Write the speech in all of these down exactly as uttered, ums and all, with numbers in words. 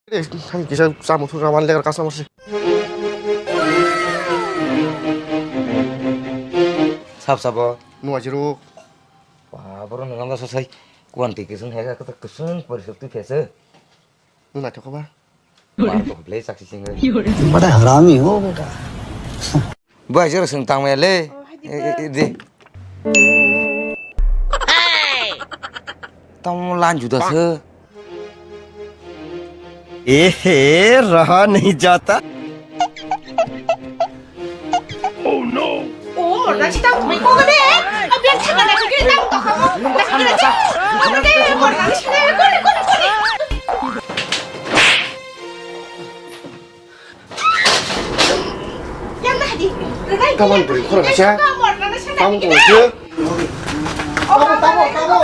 Eh, thang kisa chamung thung rawan legar customer se. Sap sabo. Nua jiru. Wah, boro nang nang sa sai. Kuan ti kisung hega kata kisung parisok tu kese. Nuna thoko ba. Mar to ble sak sing. Bada harami ho beta. Bai jero sung tang mele. Oh, hai di. Eh, eh, eh, de. Tamo lan juda se. Ehe, raha nahi jata. Oh no. Oh, morna si tang tumai ko de. Abiar thang na ke tang to kamo. Ko de, morna si ko de, ko de, ko de. Yang dah di. Kawan beri korang aja. Kamu kau tu. Tamu, tamu, tamu.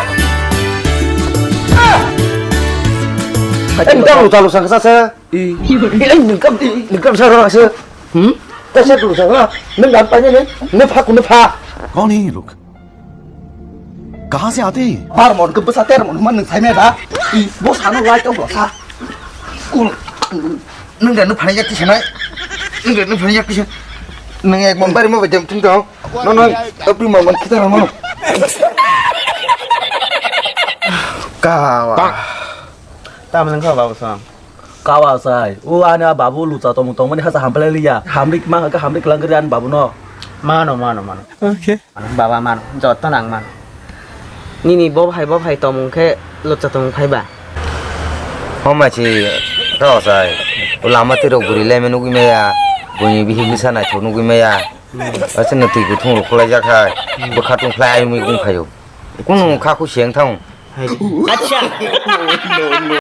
Eh, tamu, tamu, sang kasa sa. Eh, eh, nengkam, nengkam sa rasa. Hmm? Kasa dulu sa. Nengkam apa ni? Nengkam aku nengkam. कौन है ये लोग? कहाँ से आते हैं ये? Bar mon ke besa ter mon man neng sai me da. I, bo sano lai tong sa. Kul. Neng dan phani yak tisanai. Neng dan phani yak tisan. Neng ek mon bari mo bejam tung dong. No, no. Tapi mo man kita no. Kawa. Tam neng ka babu sam. Kawa sai. O ani a babu lucha tong tong mani hasa hampale liya. Hamrik ma ka hamrik langri an babu no. Mano, mano, mano. Okay. Baba mano. Joto nang mano. Nini bo hai bo hai tomung khe lucha tomung phai ba. Homa chi kawa sai. O lama tiro guri le me nugui me ya. Buni bihi bisa na chu nugui me ya. Asa na tui kuthung ro khulai jak hai. Bo khatung khlai ai mui gung phayo. Kunu kha khu siang thang. Hai. Acha.